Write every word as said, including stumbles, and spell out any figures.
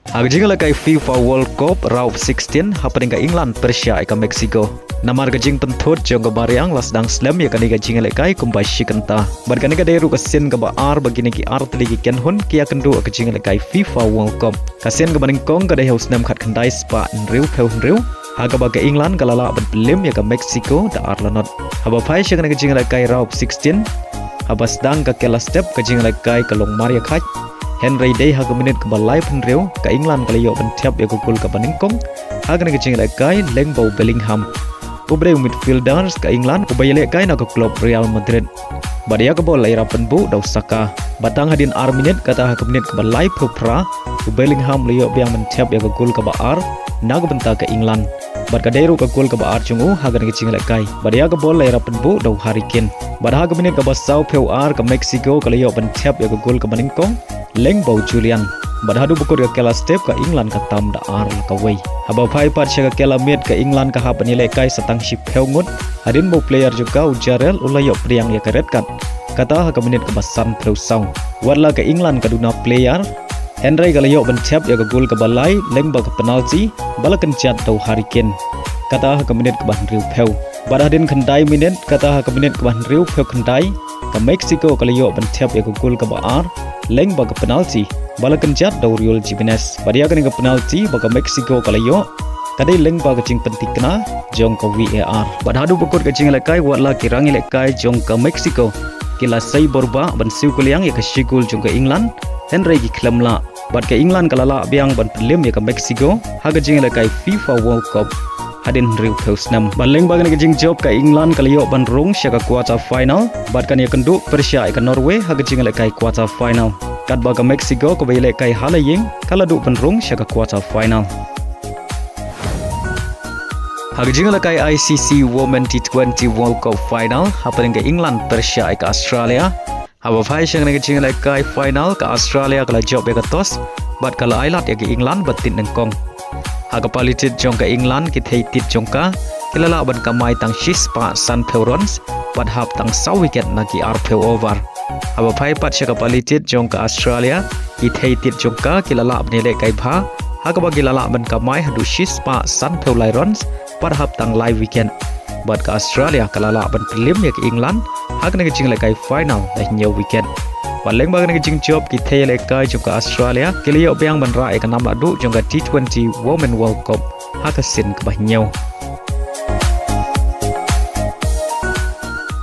Ha ka jingïalehkai FIFA World Cup Round of sixteen, hapdeng ka England pyrshah ïa ka Mexico. Namar ka jingpynthut jong ka mariang la sdang slem ïa kane ka jingïalehkai kumba shi kynta. Bad kane ka dei ruh ka sien kaba ar ba kine ki artylli ki kynhun ki ïakynduh ha ka jingïalehkai FIFA World Cup. Ka sien kaba nyngkong ka dei ha u snem khatkhyndai spah hynriewphew hynriew, ha kaba ka England ka la lah ban pynliem ïa ka Mexico da ar la not. Haba phai sha kane ka jingïalehkai Round of sixteen, haba sdang ka kylla step ka jingïalehkai ka long mar ïa khaid. Hynrei dei ha ka minit kaba laiphewnriew ka England ka la ïoh ban thep ïa ka gol kaba nyngkong ha kane ka jingïalehkai lyngba u Bellingham, uba dei u midfielder ka England uba ïalehkai na ka club Real Madrid. Bad ïa ka bol la ïarap pynbuh da u Saka. Bad tang hadien ar minit, kata ha ka minit kaba laiphew phra, u Bellingham u la ïoh biang ban thep ïa ka gol kaba ar na ka bynta ka England. Bad ka dei ruh ka gol kaba ar jong u ha kane ka jingïalehkai. Bad ïa ka bol la ïarap pynbuh da u Harry Kane. Bad ha ka minit kaba sawphew ar ka Mexico ka la ïoh ban thep ïa ka gol kaba nyngkong lyngba u Julian. Bad haduh ba kut ka kylla step ka England ka tam da ar la kawei. Haba phai pat sha ka kylla miet ka England ka hap ban ïalehkai sa tang shiphew ngut hadien ba u player jong ka u Jarel u la ïoh pdiang ïa ka red card, kata ha ka minit kaba sanphew saw. Wat la ka England ka duna player, hynrei ka la ïoh ban thep ïa ka gol kaba lai lyngba ka penalty ba la kynjat da u Harry Kane, kata ha ka minit kaba hynriewphew. Bad hadien khyndai minit, kata ha ka minit kaba hynriewphew khyndai, ka Mexico ka la ïoh ban thep ïa ka gol kaba ar lyngba ka penalty ba la kynjat da u Raul Jimenez. Bad ïa kane ka penalty ba ka Mexico ka la ïoh, ka dei lyngba ka jingpynthikna jong ka VAR. Bad haduh ba kut ka jingïalehkai, wat la ki rangïalehkai jong ka Mexico ki la sei bor bah ban siew kylliang ïa ka shi gol jong ka England, hynrei ki khlem lah. Bad ka England ka la lah biang ban pynliem ïa ka Mexico ha ka jingïalehkai FIFA World Cup hadien hynriewphew snem. Bad lyngba kane ka jingjop ka England ka la ïoh ban rung sha ka quarter final bad kan ïakynduh pyrshah ïa ka Norway ha ka jingïalehkai quarter final, katba ka Mexico kaba ïalehkai ha la ïing ka la duh ban rung sha ka quarter final. Ha ka jingïalehkai ICC Women T twenty World Cup Final, hapdeng ka England pyrshah ïa ka Australia. Haba phai sha kane ka jingïalehkai final, ka Australia ka la jop ïa ka toss bad ka la ailad ïa ka England ban tied nyngkong. Ha ka pali tied jong ka England, ki thei tied jong ka ki la lah ban kamai tang shispah sanphew runs bad hap tang saw wicket na ki arphew over. Haba phai pat sha ka pali tied jong ka Australia, ki thei tied jong ka ki la lah ban ïalehkai bha, ha kaba ki la lah ban kamai haduh shispah sanphew lai runs bad hap tang lai wicket. Bad ka Australia ka la lah ban pynliem ïa ka England ha kane ka jingïalehkai final da hynñiew wicket. Bad lyngba kane ka jingjop, ki thei ïalehkai jong ka Australia ki la ïoh biang ban rah ïa ka nam lahduh jong ka T twenty Women World Cup ha ka sien kaba hynñiew.